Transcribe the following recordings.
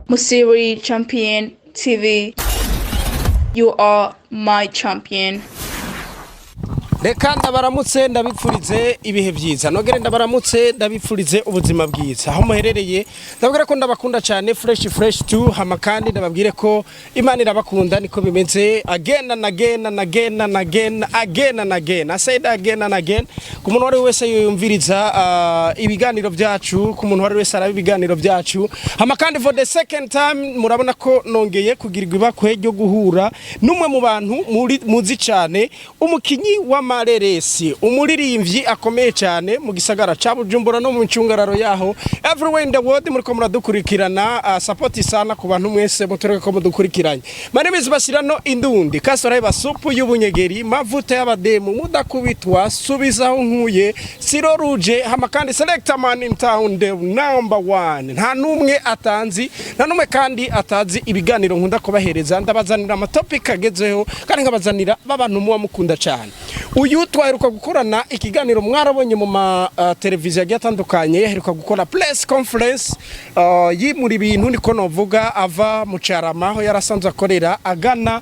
Musiri Champion TV. You are my champion. Reka ndabaramutse, ndabipfurize ibihe byiza, nogere ndabaramutse, ndabipfurize ubuzima bwiza aho muherereye. Ndabwira ko ndabakunda cyane, fresh fresh tu. Hama kandi ndababwire ko Imana irabakunda, niko bimeze. Again and again and again and again, again and again, I said again and again. Ku muntu uwo ari we wese yumviriza ibiganiro byacu, ku muntu uwo ari we wese araba ibiganiro byacu. Hama kandi for the second time murabona ko nongeye kugirirwa ibakwe ryo guhura n'umwe mu bantu muri muzi cyane, umukinyi w'amareresi, umuririmbyi akomeye cyane mu gisagara ca Bujumbura no mu ncungararo yaho, everywhere in the world muriko muradukurikirana. Support sana ku bantu mwese mutureke ko mudukurikiranye. My name is Basirano Indundi Kasora, basupu y'ubunyegeri, mavuta y'abademu, mudakubitwa, subizaho nkuye siro ruje. Hama kandi selector man in town, the number one. Nta numwe atanzi, nta numwe kandi atazi ibiganiro nkunda kubahereza. Ndabazanira amatopic agezeho kandi nkabazanira b'abantu muba mukunda cyane. Uyu twaheruka gukorana ikiganiro, mwarabonye mu ma televiziyo agiye atandukanye. Yaheruka gukora press conference, yimura ibintu, niko novuga, ava mu Carama aho yarasanzwe akorera agana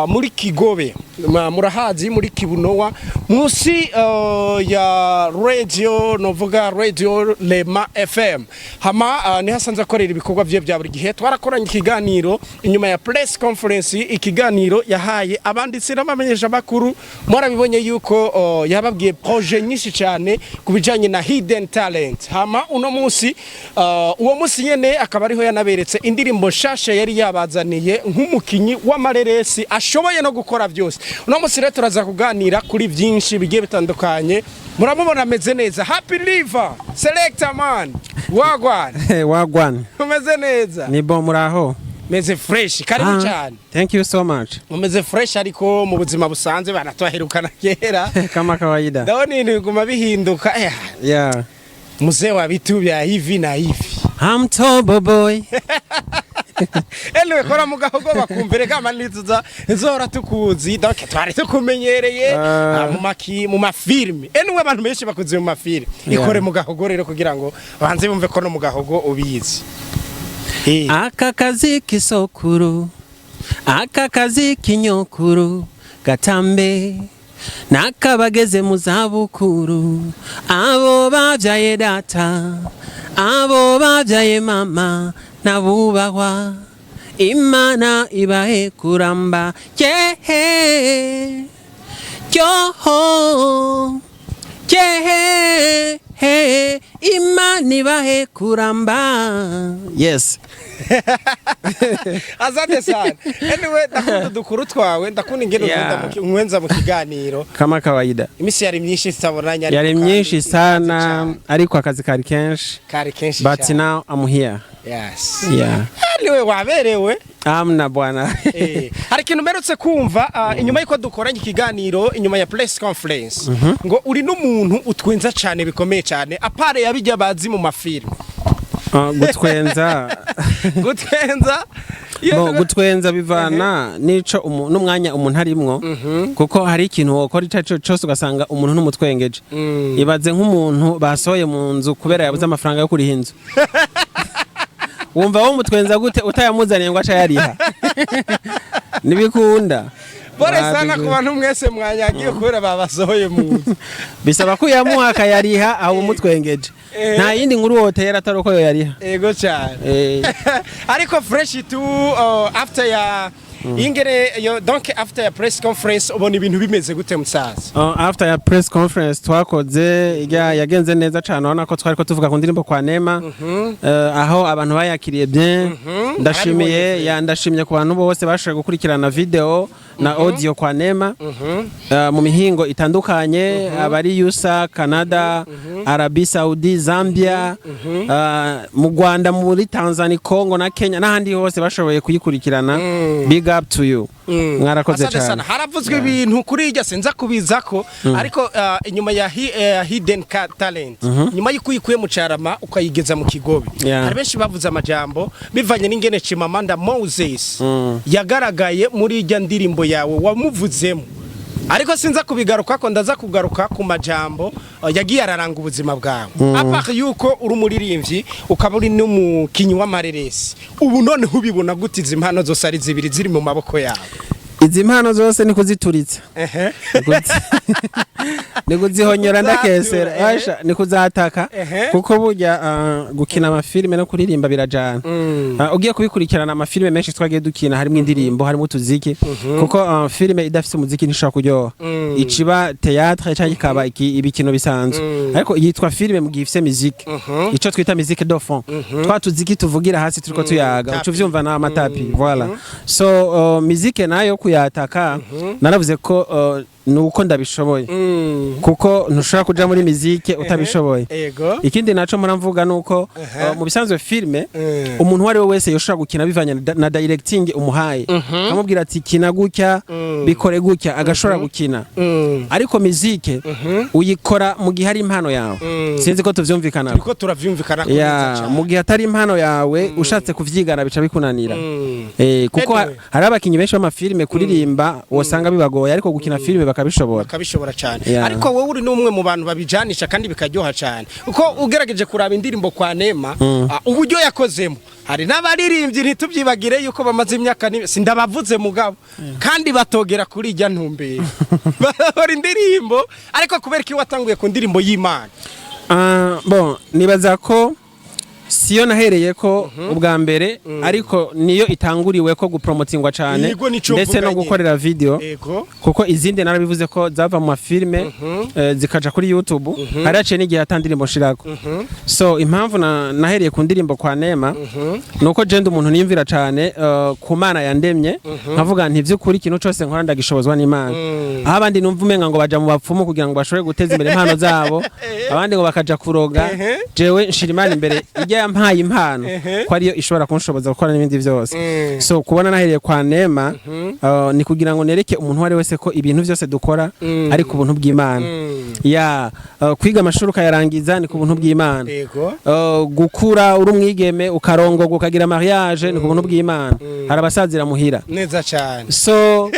muri Kigobe. Murahazi muri Kibunowa, munsi ya radio, novuga radio Lema FM. Hama niho asanzwe akorera ibikorwa bye bya buri gihe. Twarakoranye ikiganiro inyuma ya press conference, ikiganiro yahaye abanditsi n'abamenyesha makuru. Mwarabibonye yuko yababwiye projet nyinshi cyane ku bijanye na hidden talent. Hama uno munsi, uwo munsi nyene akaba ariho yanaberetse indirimbo nshasha yari yabazaniye nk'umukinyi w'amareresi ashoboye no gukora byose. Uno munsi rero turaza kuganira kuri byinshi bigiye bitandukanye. Muramubona ameze neza, Happy Liver, selector man, wagwan? Wagwan. Umeze neza? Ni bon, muraho? Meze fresh, karibu Ah, cyane. Thank you so much. Umeze fresh, ariko mu buzima busanzwe banatwaherukana kera. Kama kawaida. Ndabona ibintu biguma bihinduka. Mzee wa vitu vya hivi na hivi. I'm Tobo boy. Anyway, kora mu gahogo bakumvire kama nituza nzora tukuzi. Donc twari tukumenyereye mu mafilme. Anyway, abantu benshi bakuze mu mafilme. Ikore mu gahogo rero kugira ngo banze bumve ko no mu gahogo ubizi. Aka kazi kisokuru, aka kazi kinyokuru, gatambe nakabageze mu zabukuru, abo babyaye data, abo babyaye mama, nabubahwa, Imana ibahe kuramba. Yehe yoho yehe, Imana ibahe kuramba. Yes. Asante sana. Anyway, ndakunda udukuru twawe, ndakunda ingene nkwenza mu kiganiro. Kama kawaida. Imisi yari myinshi tutabonanye, ariko Yari kandi myinshi ikaze sana, cane. Ariko akazi kari kenshi. Kari kenshi But cane. now I'm here. Yes. Yeah. Anyway, waberewe. Amna bwana. Hari ikintu mperutse kumva inyuma y'uko dukoranye ikiganiro inyuma ya press conference, ngo uri n'umuntu utwenza cyane bikomeye cyane, à part yabijya bazi mu mafilme. Ah, gutwenza. Gutwenza. Bo, gutwenza bivana n'ico n'umwanya umuntu arimwo, kuko hari ikintu wokora ico arico cose ugasanga umuntu n'umutwengeje. Ibaze nk'umuntu basohoye mu nzu kubera yabuze amafaranga yo kuriha inzu, wumva wo mutwenza gute utayamuzaniye ngo aca yariha? Ntibikunda. Pole sana ku bantu mwese mwanyagiye kubera babasohoye mu nzu. Bisaba ko uyamuha akayariha, aho umutwengeje. Nta yindi nkuru wotera atari uko yoyariha. Ego cyane. Ariko fresh tu, after ya ingere yo, donc after ya press conference, ubona ibintu bimeze gute musaza? After ya press conference twakoze ijya yagenze neza cyane. Urabona ko twari ko tuvuga ku ndirimbo kwa Nema, aho abantu bayakiriye bien. Ndashimiye Narabibonye. Ya, ndashimye ku bantu bose bashoboye gukurikirana video na audio kwa Nema mu mihingo itandukanye, abari USA, Canada, Arabie Saudi, Zambia, mu Rwanda, muri Tanzania, Congo na Kenya n'ahandi hose bashoboye kuyikurikirana. Big up to you, mwarakoze Asante cyane. sana. Haravuzwe ibintu kuri irya, sinza kubizako, ariko inyuma ya hidden talent, nyuma y'uko uyikuye mu Carama ukayigeza mu Kigobe, hari benshi bavuze amajambo bivanye n'ingene Chimamanda Moses yagaragaye muri irya ndirimbo yawe wamuvuzemo. Ariko sinza kubigaruka ko, ndaza kugaruka ku majambo yagiye araranga ubuzima bwawe, à part yuko uri umuririmbyi, ukaba uri n'umukinyi w'amareresi. Ubu none ubibona gute, izi impano zose ari zibiri ziri mu maboko yawe? Izi mpano zose ni kuzituritsa, ni kuzihonyora, ndakesera. Asha, ni kuzataka, kuko burya gukina amafilime no kuririmba birajana. Ugiye kubikurikirana, amafilime menshi twagiye dukina harimo indirimbo, harimo utuziki, kuko filime idafise umuziki ntishobora kuryoha, iciba théâtre cyangwa ikaba ibikino bisanzwe. Ariko yitwa filime mu gihe ifise musique, ico twita musique de fond, twa tuziki tuvugira hasi turiko tuyaga, uca Tapi. uvyumva na amatapi, voilà. So musique nayo kuyataka, naravuze ko nuko ndabishoboye, kuko ntushobora kuja muri musique utabishoboye. Ikindi naco muramvuga nuko mu bisanzwe filme, umuntu uwo ari we wese yoshobora gukina bivanye na directing umuhaye, akamubwira ati kina gutya, bikore gutya, agashobora gukina. Ariko musique uyikora mu gihe ari impano yawe. Sinzi ko tuvyumvikana. Turiko turavyumvikana ko neza Ya, cane. mu gihe atari impano yawe, ushatse kuvyigana bica bikunanira. Kuko Anyway. hari abakinyi benshi b'amafilime, kuririmba wosanga bibagoye, ariko gukina filime bakabishobora. Bakabishobora cyane. Ariko wowe uri n'umwe mu bantu babijanisha kandi bikaryoha cyane, uko ugerageje kuraba indirimbo kwa Nema, uburyo yakozemo. Hari n'abaririmbyi, ntitubyibagire yuko bamaze imyaka sindabavuze mugabo, kandi batogera kuri ijya ntumbero bakora indirimbo. Ariko kubera ko watanguye ku ndirimbo y'Imana? Ah, bon, nibaza ko siyo nahereye ko ubwa mbere, ariko niyo itanguriwe ko gupromotingwa cyane, Yego, nico ndetse no mvuga nyene. gukorera video, kuko izindi narabivuze ko zava mu mafilime, zikaja kuri YouTube. Hari haciye n'igihe ata ndirimbo nshirako. So impamvu nahereye ku ndirimbo kwa Nema nuko je ndi umuntu niyumvira cane ku Mana yandemye, nkavuga nti vy'ukuri ikintu cose nkora ndagishobozwa n'Imana. Aho abandi numva umenga ngo baja mu bapfumu kugira ngo bashobore guteza imbere impano zabo, abandi ngo bakaja kuroga, jewe nshira Imana imbere, ijya yampaye impano, ko ariyo ishobora kunshoboza gukora n'ibindi vyose. So kubona nahereye kwa Nema, ni kugira ngo nereke umuntu uwo ari wese ko ibintu vyose dukora ari ku buntu bw'Imana. Ya, kwiga amashuri ukayarangiza ni ku buntu bw'Imana. Gukura uri umwigeme, ukarongorwa, ukagira mariage, ni ku buntu bw'Imana. Hari abasazira muhira. Neza cyane. So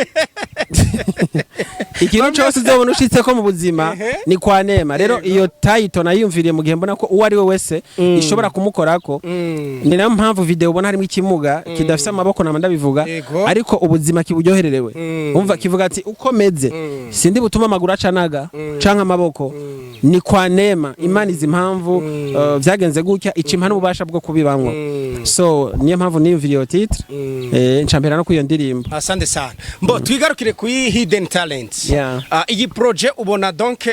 ikintu cyose uzobona ushitse ko mu buzima ni kwa Nema. Rero iyo title nayiyumviriye mu gihe mbona ko uwo ari we wese ishobora kumukorako. Ni nayo mpamvu video ubona harimo ikimuga kidafise amaboko, nama ndabivuga, ariko ubuzima kiburyohererewe. Umva kivuga ati uko meze, sindi butuma amaguru acanaga canke amaboko, ni kwa Nema. Imana izi impamvu vyagenze gutya, ica impa n'ububasha bwo kubibamwo. So niyo mpamvu niyumviriye iyo titre, nca mpera no kuri iyo ndirimbo. Asante sana. Mbo twigarukire kuri Hidden Talents. Iyi projet ubona donc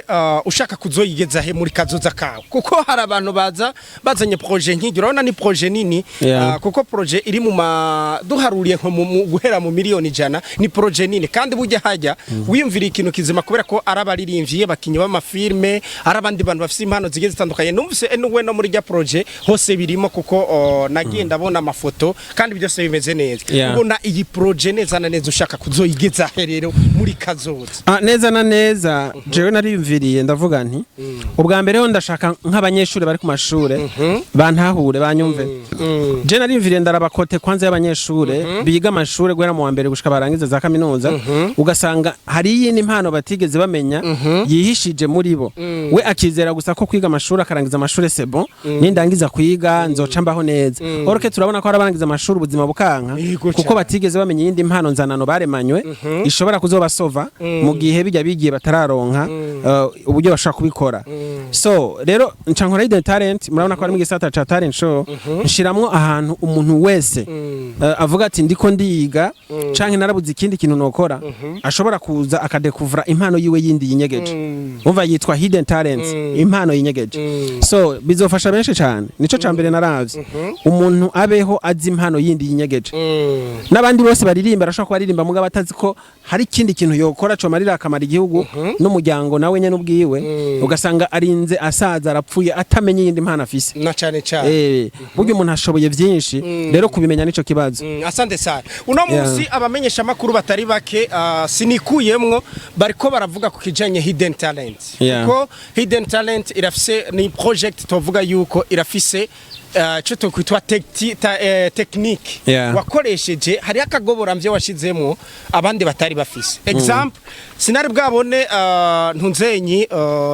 ushaka kuzoyigeza he muri kazoza kawe? Kuko hari abantu baza bazanye projet nk'iryo, urabona ni projet nini. Kuko projet iri mu ma duharuriye nko guhera mu miliyoni 100, ni projet nini. Kandi burya hajya wiyumvira ikintu kizima, kubera ko ari abaririmbyi, abakinyi b'amafilme, ari abandi bantu bafise impano zigiye zitandukanye. Numvise anyway no muri rya projet hose birimo, kuko nagiye ndabona amafoto kandi byose bimeze neza. Ubona iyi projet neza na neza ushaka kuzoyigeza he rero muri kazoza? Neza na neza, jewe nariyumviriye, ndavuga nti ubwa mbere ho ndashaka nk'abanyeshuri bari ku mashure bantahure, banyumve. Je nariyumviriye, ndaraba côté kwanza y'abanyeshure biga amashure guhera mu wa mbere gushika barangiza za kaminuza, ugasanga hari iyindi mpano batigeze bamenya yihishije muri bo. We akizera gusa ko kwiga amashuri, akarangiza amashuri, c'est bon, nindangiza kwiga nzoca mbaho neza. Or que turabona ko hari abarangiza amashuri ubuzima bukanka, kuko batigeze bamenya iyindi mpano nzanano baremanywe ishobora kuzobasova mu gihe bijya bigiye batararonka uburyo bashobora kubikora. So rero nca nkora Hidden Talent. Murabona ko ari mu gisata ca talent show, nshiramwo ahantu umuntu wese avuga ati ndiko ndiga canke narabuze ikindi kintu nokora, ashobora kuza akadekuvura impano yiwe yindi yinyegeje. Umva, yitwa Hidden Talent, impano yinyegeje. So bizofasha benshi cane. Nico ca mbere naravye, umuntu abeho azi impano yindi yinyegeje. N'abandi bose baririmba, arashobora kuba aririmba mugabo atazi ko hari ikindi kintu yokora comarira akamara igihugu n'umuryango nawe nyene ubwiwe. Ugasanga arinze asaza, arapfuye, atamenye iyindi mpano afise. Na cane cane. Burya umuntu ashoboye byinshi, rero kubimenya nico kibazo. Asante sana. Uno munsi abamenyesha makuru batari bake, sinikuyemwo, bariko baravuga ku kijanye Hidden Talent, kuko Hidden Talent irafise, ni project tovuga yuko irafise Ico tokwitwa technique wakoresheje, hariho akagoboramvye washizemo abandi batari bafise. Example, sinari bwabone ntunzenyi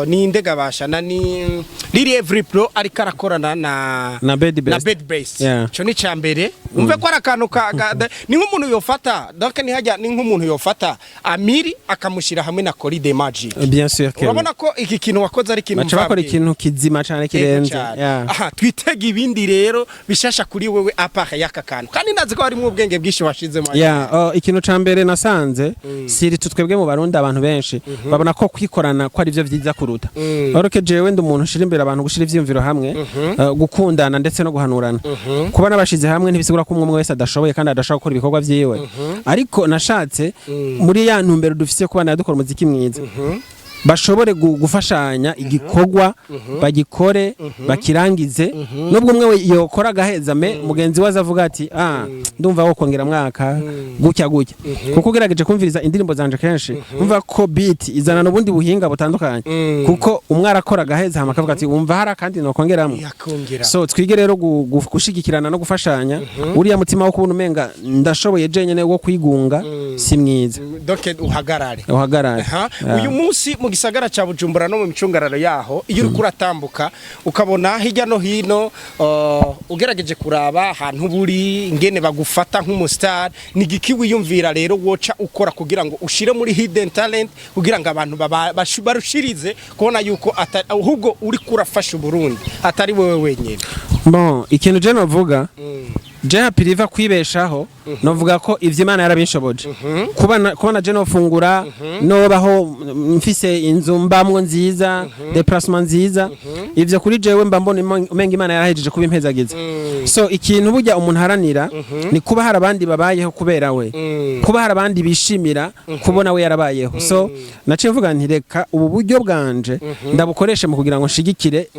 ni ndegabasha na ni Lily Every Pro ariko arakorana na Na Bed na Best. Bed Best. Ico ni cambere, umve ko ari akantu ni nk'umuntu yofata, donc ni hajya ni nk'umuntu yofata Amiri akamushira hamwe na Coride Magic. Bien sûr que Urabona ko iki kintu wakoze ari ikintu baca bakora mvabwenge. ikintu kizima cane Yego kirenze. cane. Yeah. Aha, twitega ibindi rero bishasha kuri wewe à part y'aka kantu, kandi ndazi ko harimo ubwenge bwinshi washizemo. Yeah, ikintu ca mbere nasanze siri twebwe mu Barundi, abantu benshi babona ko kwikorana ko ari byo vyiza kuruta. Oroke jewe ndi umuntu ushira imbere abantu gushira ivyiyumviro hamwe, gukundana ndetse no guhanurana. Kuba nabashize hamwe ntibisigura ko umwe umwe wese adashoboye kandi adashobora gukora ibikorwa vyiwe, ariko nashatse muri ya ntumbero dufise kuba dukora umuziki mwiza, bashobore gufashanya igikorwa, bagikore bakirangize. Nubwo umwe we yokora agaheza, me mugenzi we azavuga ati: "Ah, ndumva wo kongera mwaka gutya gutya." Kuko ugerageje kumviriza indirimbo zanje kenshi, umva ko beat izana n'ubundi buhinga butandukanye, kuko umwe arakora agaheza hama akavuga ati: "Wumva hari akandi nokongeramo." Yakongera. So twige rero gushigikirana no gufashanya. Uriya mutima wo kubona umenga ndashoboye jenyene wo kwigunga si mwiza. Donc uhagarare. Uhagarare. Aha. Yeah. Uyu munsi mu gisagara ca Bujumbura no mu micungararo yaho, iyo uriko uratambuka ukabona hirya no hino, ugerageje kuraba ahantu buri ingene bagufata nk'umustar, ni igiki wiyumvira rero woca ukora kugira ngo ushire muri Hidden Talent, kugira ngo abantu barushirize kubona yuko ahubwo uriko urafasha Uburundi atari wewe wenyine? Bon, ikintu je novuga, je Happy Riva kwibeshaho, novuga ko ivyo Imana yarabinshoboje. Kubona je nofungura, nobaho, mfise inzu mbamwo nziza, déplacement nziza, ivyo kuri jewe mba mbona umenga Imana yarahejeje kubimpezagiza. So ikintu burya umuntu haranira ni kuba hari abandi babayeho kubera we, kuba hari abandi bishimira kubona we yarabayeho. So naciye mvuga nti: "Reka ubu buryo bwanje ndabukoreshe mu kugira ngo nshigikire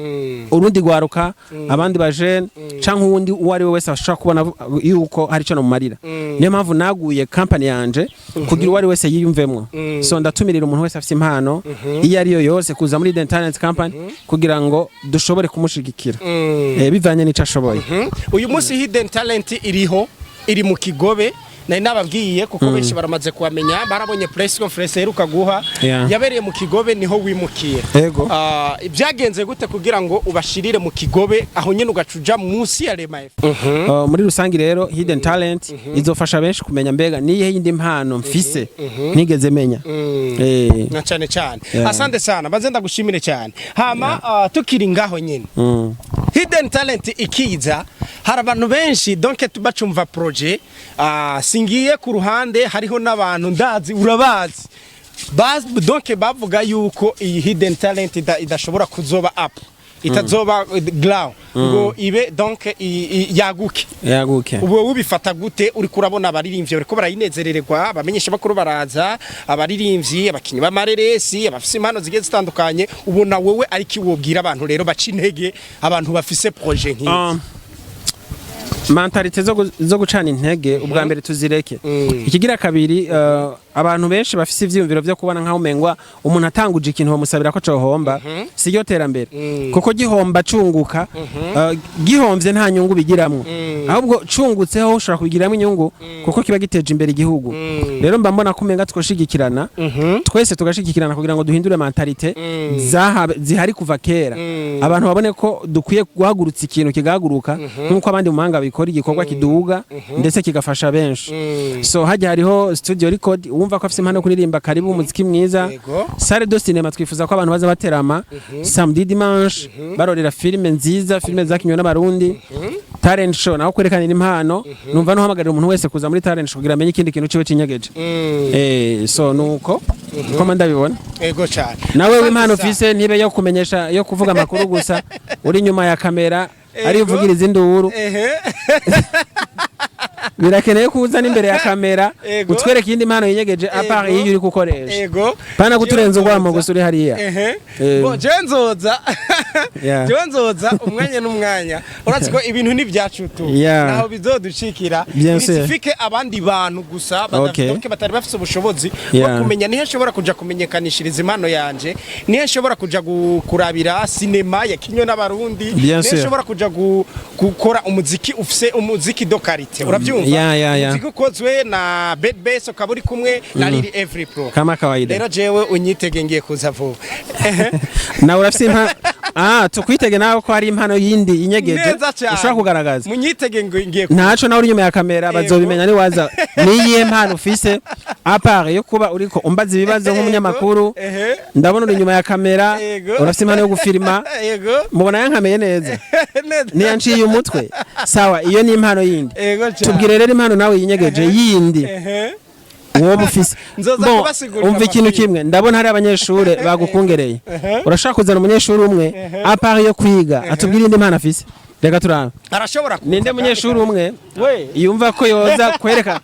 urundi rwaruka, abandi bajene canke uwundi uwo ari we wese ashobora kubona yuko hari ico nomumarira." Niyo mpamvu naguye company yanje kugira uwo ari wese yiyumvemwo. So ndatumirira umuntu wese afise impano iyo ari yo yose kuza muri The Talent Company kugira ngo dushobore kumushigikira bivanye n'ico ashoboye. Uyu munsi Hidden Talent iriho, iri mu Kigobe, nari nababwiye, kuko benshi baramaze kuhamenya, barabonye press conference iheruka guha yabereye mu Kigobe, niho wimukiye. Ego. Ah, byagenze gute kugira ngo ubashirire mu Kigobe, aho nyine ugaca uja munsi ya Rema FM? Muri rusangi rero, Hidden Talent izofasha benshi kumenya mbega niyihe yindi mpano mfise ntigeze menya. Na cyane cyane. Asante sana, baze ndagushimire cyane. Hama tukiri ngaho nyine, Hidden Talent ikiza, hari abantu benshi donc bacumva projet, singiye ku ruhande, hariho n'abantu ndazi urabazi. Donc bavuga yuko iyi Hidden Talent idashobora kuzoba up, itazoba grow ngo ibe donc yaguke. Yaguke. Ubu wowe ubifata gute? Uri kurabona abaririmbyi bariko barayinezerererwa, abamenyesha bakuru baraza, abaririmbyi, abakinyi b'amareresi, abafise impano zigiye zitandukanye, ubona wowe ariko wobwira abantu rero baca intege abantu bafise projet nk'izi? Mentalité zo gucana intege ubwa mbere tuzireke. Ikigira kabiri, abantu benshi bafise ivyiyumviro vyo kubona nkaho umengwa umuntu atanguje ikintu bamusabira ko cohomba, si ryo terambere, kuko gihomba cunguka, gihomvye nta nyungu bigiramwo, ahubwo cungutseho ushobora kubigiramwo inyungu kuko kiba giteje imbere igihugu. Rero mba mbona ko umenga twoshigikirana twese, tugashigikirana kugira ngo duhindure mentalité zihari kuva kera, abantu babone ko dukwiye guhagurutsa ikintu kigahaguruka nk'uko abandi mu mahanga bikora, igikorwa kiduga ndetse kigafasha benshi. So hajya hariho studio record, wumva ko afise impano yo kuririmba, karibu, umuziki mwiza. Salle de cinéma, twifuza ko abantu baza baterama samedi, dimanche, barorera filime nziza, filime zakinywe n'Abarundi. Talent show naho kwerekanira impano, numva nohamagarira umuntu wese kuza muri talent show kugira amenye ikindi kintu ciwe cinyegeje. So nuko uko ndabibona. Ego cyane. Nawe Asante w'impano sana. ufise ntibe yo kumenyesha, yo kuvuga amakuru gusa uri inyuma ya kamera ari Ego. uvugiriza induru. Birakeneye ko uza n'imbere ya kamera, utwereka iyindi mpano yinyegeje à part iyo uri gukoresha. Pana kuturenza urwamo gusa uri hariya. Bon, jewe nzoza. Jewe nzoza umwanya n'umwanya. Urazi ko ibintu ni ibyacu tu. Naho bizodushikira. Bien sûr. Bisifike abandi bantu gusa badafite, batari bafite ubushobozi bwo kumenya nihe nshobora kuja kumenyekanishiriza impano yanje, nihe nshobora kuja kurabira sinema yakinywe n'Abarundi, Bien nihe sûr. nshobora kuja gukora umuziki ufise umuziki de qualité, uravyumva? Yeah. Umuziki ukozwe na Bad Bass, ukaba uri kumwe na Lily Every Pro. Kama kawaida. Rero jewe unyitege, ngiye kuza vuba. Nawe urafise impano, ah, tukwitege nawe ko hari impano yindi inyegeje Neza cyane. ushobora kugaragaza. Munyitege ngo ngiye kuza. Ntaco, nawe uri inyuma ya kamera bazobimenya niwaza. Niyihe mpano ufise à part yo kuba uriko umbaza ibibazo nk'umunyamakuru? Ndabona uri inyuma ya kamera. Urafise impano yo gufilima. Mubona yankameye neza. Neza. Niyanciye umutwe. Sawa, iyo ni impano yindi. Yego cyane. Tubwire rero impano nawe yinyegeje yindi wowe ufise. Nzoza Bon, kubasigurira umva ikintu amafilime. kimwe, ndabona hari abanyeshure bagukungereye. Urashaka kuzana umunyeshuri umwe à part yo kwiga atubwire indi mpano afise? Reka turabe. Arashobora kuza. Ninde munyeshuri umwe We. yumva ko yoza kwereka?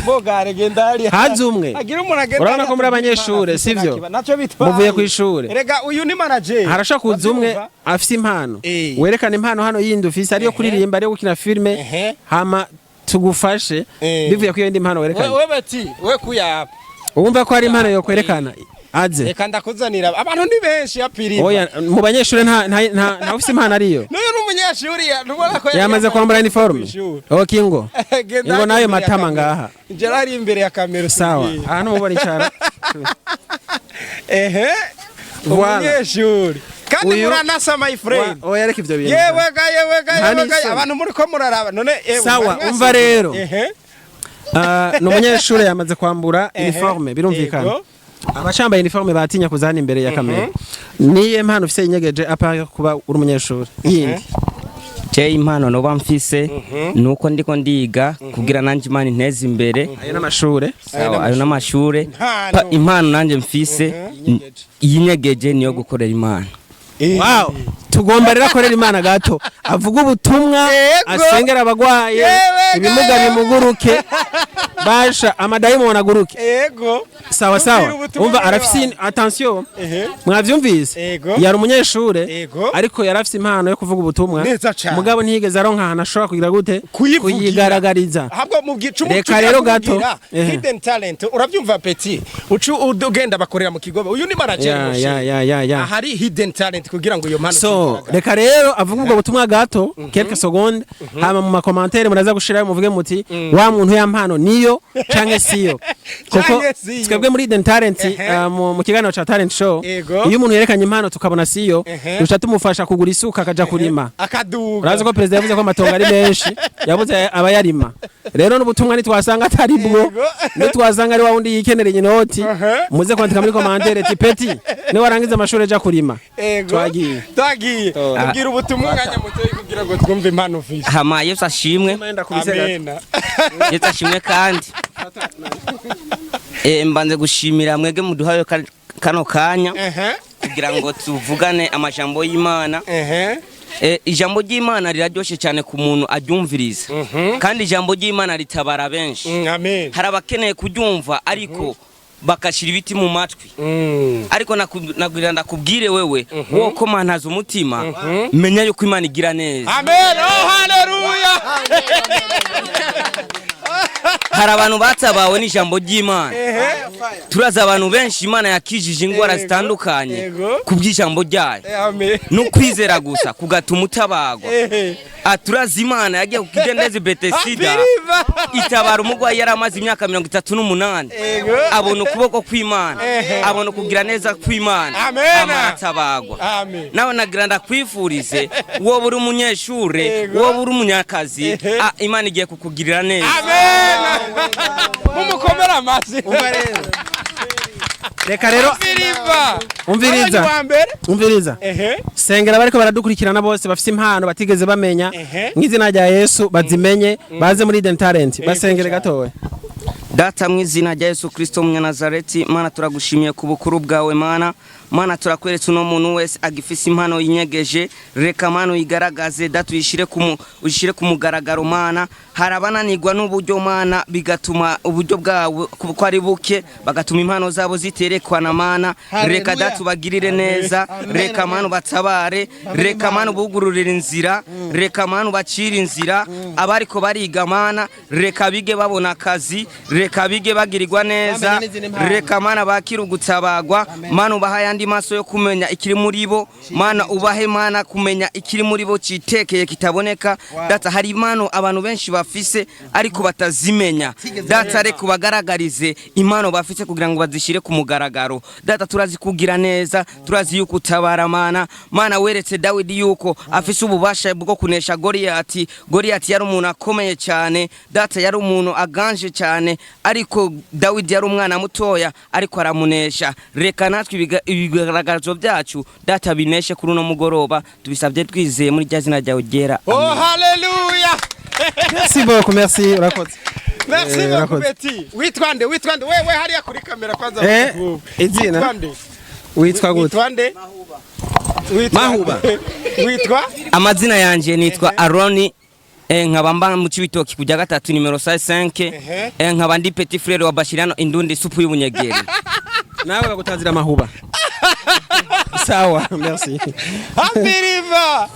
Bogare, genda hariya. Haze umwe. Agira umuntu agenda Urabona hariya ko muri atubwire abanyeshure, impano afise. sivyo? Ntakiba- ntacyo bitwaye. Muvuye kw'ishure. Erega uyu ni manager. Harashobora kuza umwe Urabyumva? afise impano, werekana impano hano yindi ufise, ariyo kuririmba, ariyo gukina filime, hama tugufashe bivuye ku iyo yindi mpano werekanye. We bati we kuyapa. Wumva ko hari impano yo kwerekana aze. Reka ndakuzanira, abantu ni benshi yapiriye. Oya, mu banyeshure nta ufise impano ariyo. N'uyu ni umunyeshuri ntubona ko yari Yamaze yambaye kwambara uniforme. kw'ishuri. Okay, ingo. Genda Ingo nayo imbere ya matama kamera. ngaha. Njera ari imbere ya kamera. Sawa. Usubwire. Aha numubona icara. Ehe. Voilà. Umunyeshuri kandi muranasa, my friend. Oya, reka ivyo bintu. Yewe ga, yewe ga, Nta yewe ga. n'isoni. Abantu muri ko muraraba none, ewe, Sawa, mwari umva mwasize. rero. Ehe. Ah, ni umunyeshuri yamaze kwambura uniforme, birumvikana. Abacambaye uniforme batinya kuza hano imbere ya kamera. Niye mpano ufise inyegeje à part yo kuba uri umunyeshuri yindi? Je, impano noba mfise nuko ndiko ndiga kugira nanje Imana inteze imbere. Ayo n'amashure. Sawa, ayo n'amashure. Impano. Impano nanje mfise yinyegeje niyo gukorera Imana. Wow, tugomba rero akorera Imana gato, avuga ubutumwa, asengera abagwaye, Yewe ibimuga ga, bimuguruke, basha amadayimoni aguruke. Sawa. Tubwire Sawa. ubutumwa Umva, rero. arafise, attention, mwavyumvise? Yari umunyeshure, ariko yari afise impano yo kuvuga ubutumwa. Neza cane. Mugabo ntiyigeze aronka ahantu ashobora kugira gute? Kuyivugira. Kuyigaragariza. Ahubwo mubwica. Reka rero gato. Hidden talent, urabyumva petit, ucu ugenda bakorera mu kigobe, uyu ni manager. Ya, ya, ya, ya, ya. Ahari hidden talent kugira ngo iyo mpano So tuyigaragaze. reka rero avuga ubwo butumwa gato, quelques secondes, hama mu ma commentaires muraza gushirayo muvuge muti wa muntu ya mpano niyo canke siyo, kuko Canke siyo. twebwe muri Hidden Talent, mu kiganiro ca talent show, iyo umuntu yerekanye impano tukabona siyo, duca tumufasha kugura isuka akaja kurima. Akaduga. Urazi ko perezida yavuze ko amatongo ari menshi, yabuze abayarima. Rero n'ubutumwa nitwasanga atari bwo, nitwasanga ari wa wundi yikenereye inoti, muze kwandika muri commentaire ati petit niwarangiza amashuri aja kurima. Twagiye. Twagiye. Tubwira ubutumwa umwanya mutoyi kugira ngo twumve impano ufise. Hama Yesu ashimwe. Amena. Yesu ashimwe. Kandi mbanze gushimira mwege muduhaye kano kanya kugira ngo tuvugane amajambo y'Imana. Ijambo ry'Imana riraryoshe cyane ku muntu aryumviriza, kandi ijambo ry'Imana ritabara benshi. Amen. Hari abakeneye kuryumva ariko bakashyira ibiti mu matwi. Ariko nakugira ndakubwire wewe wo ko mantaza umutima, menya yuko Imana igira neza. Amen. Oh, haleluya. Hari abantu batabawe n'ijambo ry'Imana. Turazi abantu benshi Imana yakijije indwara zitandukanye ku bw'ijambo ryayo, Amen. no kwizera gusa kugatuma utabagwa. Turazi Imana yagiye ku kidendezi Betesida, Apiriva. itabara umurwayi yari amaze imyaka 38. Abona ukuboko kw'Imana, abona ukugira neza kw'Imana, Amen. amaratabagwa. Amen. Nawe nagira ndakwifurize, wowe uri umunyeshure, wowe uri umunyakazi, Imana igiye kukugirira neza. Amen. Mumukomera amashyi. Reka rero. Apiriva. Umviriza. Abonye uwa mbere. Umviriza. Sengera bariko baradukurikirana bose bafise impano batigeze bamenya, mw'izina rya Yesu bazimenye, baze muri Hidden Talent. Basengere gatoya. Data, mu izina rya Yesu Kristo Umunyanazareti, Mana, turagushimiye ku bukuru bwawe. Mana. Mana, turakweretse uno muntu wese agifise impano yinyegeje. Reka Mana uyigaragaze, Data, uyishire ku mugaragaro. Mana, hari abananirwa n'uburyo, Mana, bigatuma uburyo bwabo ko ari buke, bagatuma impano zabo ziterekwana. Mana, reka Data ubagirire neza. Reka Mana ubatabare. Reka Mana ubugururire inzira. Reka Mana ubacire inzira. Abariko bariga, Mana, reka bige babona akazi, reka bige bagirirwa neza. Bamenye n'izindi mpano. Reka Mana bakire ugutabagwa. Mana, ubaha ayandi maso yo kumenya ikiri muri bo. Mana, ubahe, Mana, kumenya ikiri muri bo citekeye kitaboneka. Data, hari impano abantu benshi bafise ariko batazimenya. Data, reka ubagaragarize impano bafise kugira ngo bazishire ku mugaragaro. Data, turazi kugira neza, turazi yuko utabara. Mana, Mana, weretse Dawidi yuko afise ububasha bwo kunesha Goliyati. Goliyati yari umuntu akomeye cyane, Data, yari umuntu aganje cyane, ariko Dawidi yari umwana mutoya, ariko aramunesha. Reka natwe ibigaragazo byacu, Data, bineshe kuri uno mugoroba. Tubisabye twizeye muri rya zina ryawe ryera. Oh, Amen. haleluya! Merci beaucoup, merci, urakoze. Merci beaucoup. Urakoze. Betty, witwa nde? Witwa nde wewe hariya kuri kamera kwanza? Izina? Witwa nde? Witwa gute? Witwa nde? Witwa Mahuba. Witwa? Amazina yanje nitwa Aroni, nkaba mba mu Cibitoki kujya gatatu nimero 5. Nkaba ndi petit frère wa Bashirano Indundi, supu y'ubunyegeri. Nawe bagutazira Mahuba. Sawa, merci. Hambiriva,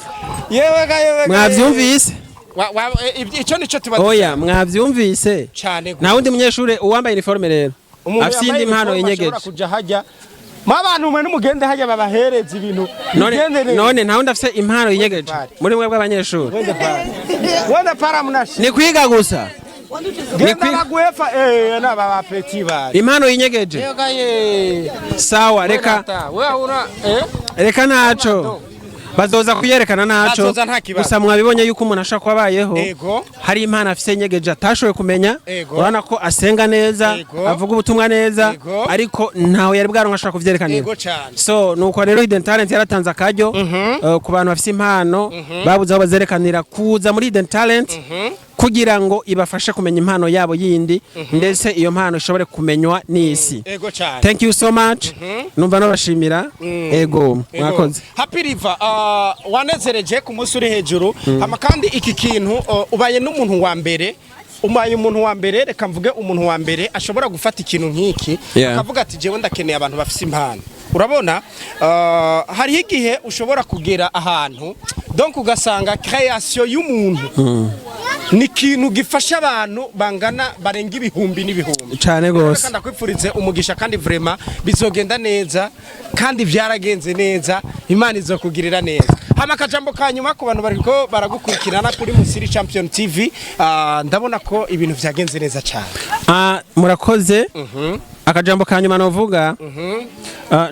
yewe ga, yewe ga! Mwavyumvise? Ico nico tuba Oya, mwavyumvise? Cane gose. Nta wundi munyeshure uwambaye uniforme rero Umuntu afise yambaye iyindi mpano uniforme inyegeje? ashobora kuja hajya mwabantu mwe n'umugende hajya babahereza ibintu None bigende neza. none nta wundi afise impano yinyegeje Pale. muri mwe bw'abanyeshuri? Wende pale, wende para mnashi. Ni kwiga gusa. Genda. Baguhefa n'aba ba petit bari. Impano yinyegeje. Yewe ga ye! Sawa, reka. Wewe una Reka ntaco, bazoza kuyerekana ntaco. Bazoza, nta kibazo. Gusa mwabibonye yuko umuntu ashobora kuba abayeho hari impano afise nyegeje atashoboye kumenya. Urabona ko asenga neza, avuga ubutumwa neza, ariko ntawe yari bwaronka ashobora kuvyerekanira. Ego cane. So nuko rero Hidden Talent yaratanze akaryo ku bantu bafise impano babuze aho bazerekanira kuza muri Hidden Talent kugira ngo ibafashe kumenya impano yabo yindi, ndetse iyo mpano ishobore kumenywa n'isi. Ego cane. Thank you so much, numva nabashimira. Ego, mwakoze. Happy River, wanezereje ku munsi uri hejuru. Hama kandi iki kintu, ubaye n'umuntu wa mbere, ubaye umuntu wa mbere, reka mvuge umuntu wa mbere ashobora gufata ikintu nk'iki akavuga ati: "Jewe ndakeneye abantu bafise impano." Urabona, hariho igihe ushobora kugera ahantu, donc ugasanga création y'umuntu ni ikintu gifasha abantu bangana barenga ibihumbi n'ibihumbi. Cane gose. Reka ndakwifurize umugisha, kandi vraiment bizogenda neza, kandi byaragenze neza. Imana izokugirira neza. Hama akajambo ka nyuma ku bantu bariko baragukurikirana kuri Musiri Champion TV. Ndabona ko ibintu vyagenze neza cyane. Ah, murakoze. Akajambo ka nyuma novuga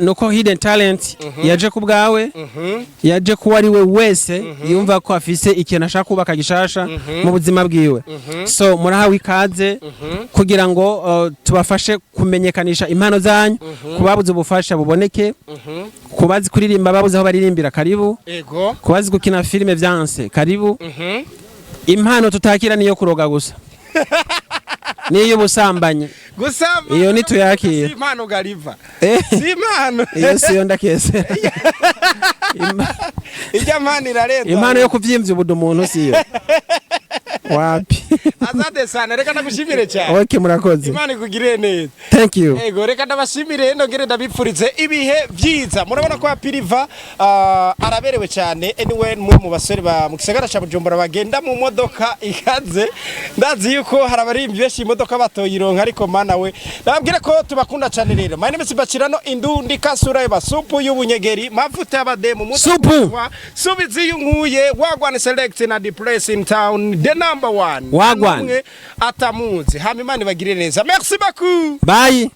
nuko Hidden Talent yaje ku bwawe, yaje kuba ari we wese yumva ko afise ikintu ashaka kubaka gishasha mu buzima bwiwe. So murahawe ikaze kugira ngo tubafashe kumenyekanisha impano zanyu. Kubabuze ubufasha buboneke, kubazi kuririmba babuze aho baririmbira, karibu. Kubazi gukina filime vyanse, karibu. Impano tutakira niyo kuroga gusa, niyo ubusambanyi. Gusa Iyo ntituyakira. Si impano gariva. Si impano. Iyo siyo, ndakesera. Ijya mpano irarenza. Impano yo kuvyimvya ubudu umuntu siyo, wapi. Asante sana, reka ndagushimire cyane. Okay, murakoze. Imana ikugirire neza. Thank you. Ego, reka ndabashimire, nongere ndabipfurize ibihe byiza. Murabona ko Apiriva araberewe cyane. Anyway, mwe mu basore ba mu gisagara ca Bujumbura bagenda mu modoka ikaze, ndazi yuko hari abarimvyi benshi imodoka batoyironka, ariko mana we, ndababwira ko tubakunda cyane. Rero my name is Bacirano Indundi Kasura eba supu y'ubunyegeri, mavuta y'abademu. Supu. Subizi y'unkuye wagwan select na the place in town, the number one. Wagwan. Numwe atamuzi. Hama Imana ibagirire neza. Merci beaucoup. Bye.